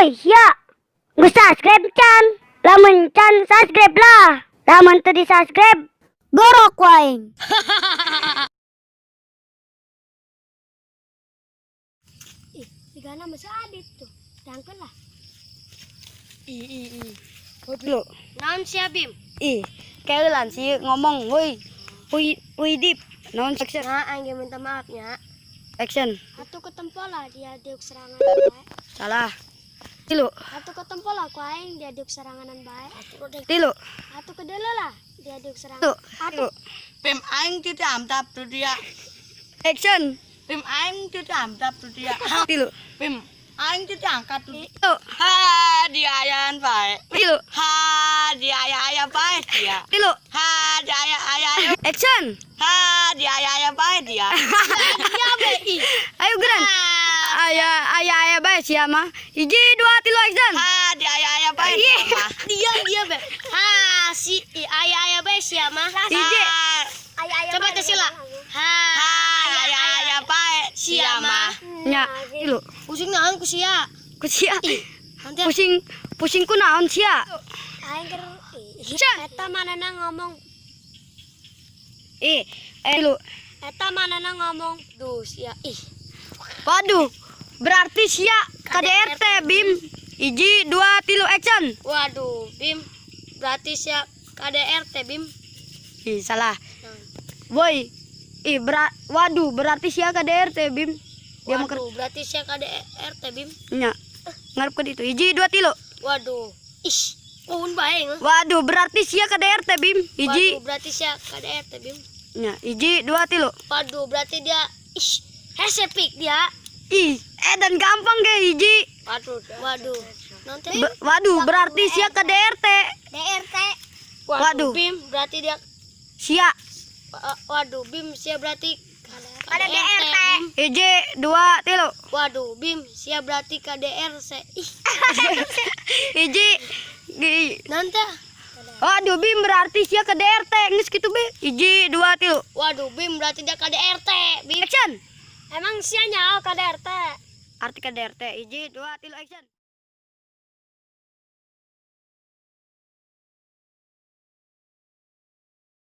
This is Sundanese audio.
Woi, sia. Geus subscribe can? Lamun can, subscribe lah. Lamun teu di subscribe, gorok ku aing. Ih, sigana masih Adit tuh. Dangkeun lah. Ih, ih, ih. Lu. Naon sia, Bim? Ih, kelan sih ngomong, woi. Woi, woi Dip. Naon, action? Nah, aing ge minta maaf nya. Action. Atuh ketempo lah dia diuk serangan bae. Salah. Tilu. Atuh ketempo lah ku aing dia diuk seranganan bae. Tilu. Atuh kedele lah dia diuk serangan. Tilu. Tilu. Pim aing ti amtap tu dia. Action. Pim aing ti amtap tu dia. Tilu. Pim aing ti angkat tu. Tilu. Ha dia ayan bae. Tilu. Ha dia aya aya bae dia. Tilu. Ha dia aya aya. Action. Ha dia aya aya bae dia. Ayo geran. Aya aya aya bae sia mah. Hiji, dua, tilu, action. Ha dia aya aya bae dia mah. Diam dia be. Ha si aya aya bae sia mah. Hiji. Coba teh sila. Ha Ha aya aya bae sia mah. Nya, tilu. Pusing naon ku sia? Ku sia. Nanti Pusing pusing ku naon sia? aing keur Action. eta manana ngomong. Ih, eh tilu. Eta manana ngomong. Duh sia ih. Waduh, berarti sia KDRT, Bim. Hiji, dua, tilu, action. Waduh, Bim. Berarti sia KDRT, Bim. Ih, salah. Boy. Ih, waduh, berarti sia KDRT, Bim. Dia mau Waduh, berarti sia KDRT, Bim. Nya. Ngarep ke ditu. Hiji, dua, tilu. Waduh. Ih, pohon bae ngeh. Waduh, berarti sia KDRT, Bim. Hiji. Waduh, berarti sia KDRT, Bim. Nya, hiji, dua, tilu. Waduh, berarti dia ih, hese pik dia. Ih, eh dan gampang ge hiji. Waduh, waduh. Nanti Waduh, berarti sia KDRT. DRT. Waduh. Waduh, Bim, berarti dia Sia. Waduh, Bim, sia berarti KDRT. Bim. Hiji, dua, tilu. Waduh, Bim, sia berarti KDRC. Ih, Hiji. nanti. Waduh, Bim, berarti sia KDRT. Geus kitu be. Hiji, dua, tilu. Waduh, Bim, berarti dia KDRT, Bim. Action. Emang sia nyaho KDRT? Arti KDRT. Hiji, dua, tilu, action.